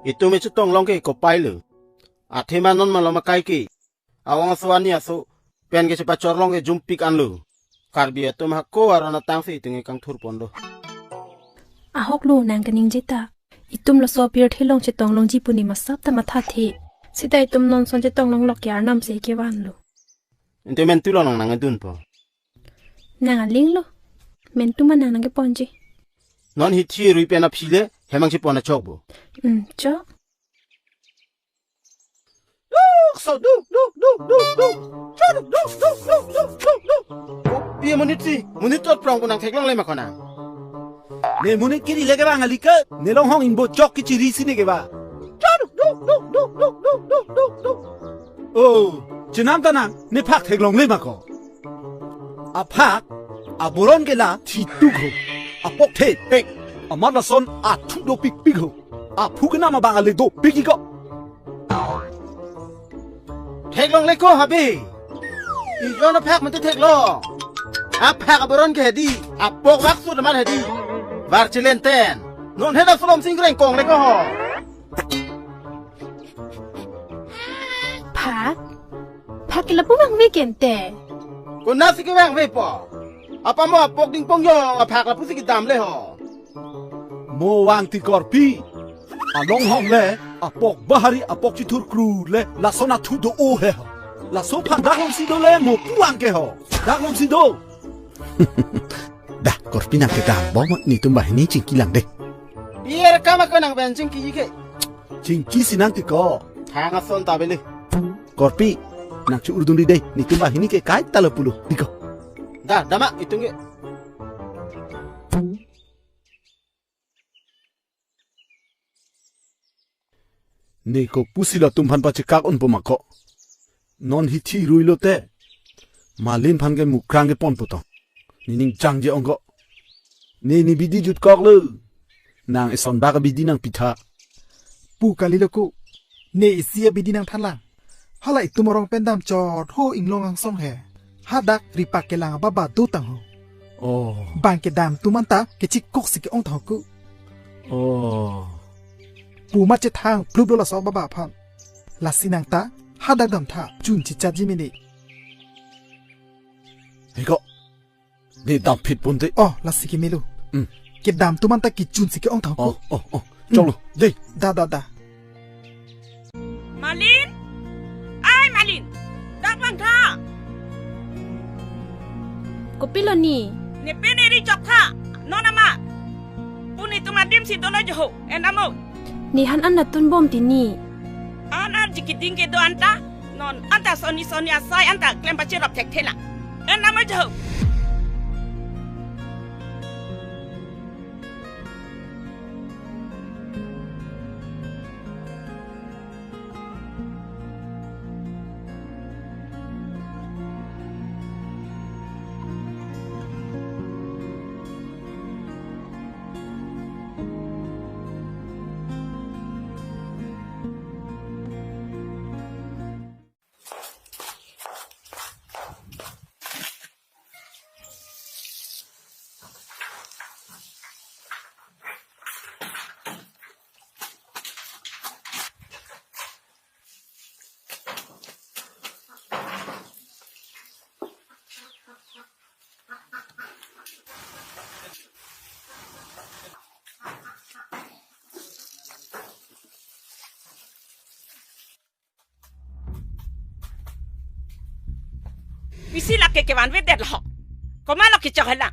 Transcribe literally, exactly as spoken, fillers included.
Itum echetong long ke kopai lo. Athema non malom akai ke. Awang aso ani aso pen kechepachor long ke jumpik anlo. Karbi atum hako aron atang si itum ke kangthur pon do. Ahok lo nang kaningje ta. Itum laso apirthe along chetong longji pu ne masap ta mathathe. Seta itum non son chetong longlok ke arnam si kevanlo. Inte mentu lo nang nangdunpo. Nang aling lo. Mentu ma nang nangkeponji. Non hithi rui pen aphi le hemang si pon achok bo. Hmm, chok. Duk, so, duk, duk, duk, duk, duk. Cho, duk, duk, duk, duk, duk, duk, duk. Oh, pi monit si, monit tot prong pu nangtheklongle ma ko nang. Ne monit kiri le kevang kali ke, ne longhong ingbo chok kechiri si ne kevang. Cho, duk, duk, duk, duk, duk. Oh, chenam ta nang, ne phak theklongle ma ko. Aphak, aboron ke la thituk ho. Apok thepek, amat lason athu dopikpik ho. Aphu kenam abang ale dopik iko. Theklongle ko habe. Ijon aphak mate theklong. Aphak aboron ke hedi, apok bak sut amat hedi. Var chilenten. Non hena sulom sing reng kongle ko ho. Phak? Phak ke lapu vangve ke ante. Konat si kevangvepo? Apa mo apok dingpong yo aphak lapu si kedamle ho. Mo vang ti korpi. Alonghong le apok bahari apok chithur kru le lason athu do-o he ho. Laso phak dak longsi do le mo pu vang ke ho. Dak longsi do. Dah, korpi nang kedam bom netum banghini chingki lang dei. Biar kama ko nang ben chingkiji ke. Chingki si nang ti ko. Thang ason ta bele. Korpi, nang chu urdun di dei, netum banghini ke kaita lo pulo, di ko. Dah, dama itum ke. Ne kopusi latum aphan pachekak unpo ma ko. Non hithi rui lote. Malin aphan ke mukrang kepon putong. Ne ning jangje ong ko. Ne ne bidi jutkok lo. Nang eson bak abidi nangpitha. Pu kali lo ko. Ne isi abidi nangthanlang. Hala itum arong pen damchot ho inglong angsong he. Hadak ripak kelang ababa dotang ho. Oh. Bang kedam atum anta kechikok si ke-ong tang ho ko. Oh. Pu ma chethang plup lo laso ababa aphan. Lasi nang ta hadak damtha chun chichatji mene. He ko. Ne damphit pon te. Oh, lasi ke melo. Hmm. Kedam atum anta kechun si ke-ong tang ho ko. Oh, oh, oh. Cholo, dei. Da, da, da. Malin? Ai, Malin. Dak vangtha. Kopilo ni? Ne pen eri chok tha. Non ama. Pu netum adim si dolo jo ho. En amo. Ne han an natun bom ti ni. An arji keding kedo anta. Non anta soni soni asai anta klem pacherop thekthe lang. En amo jo ho. Isi lake kevanvedet lo. Komat lo kechok helang.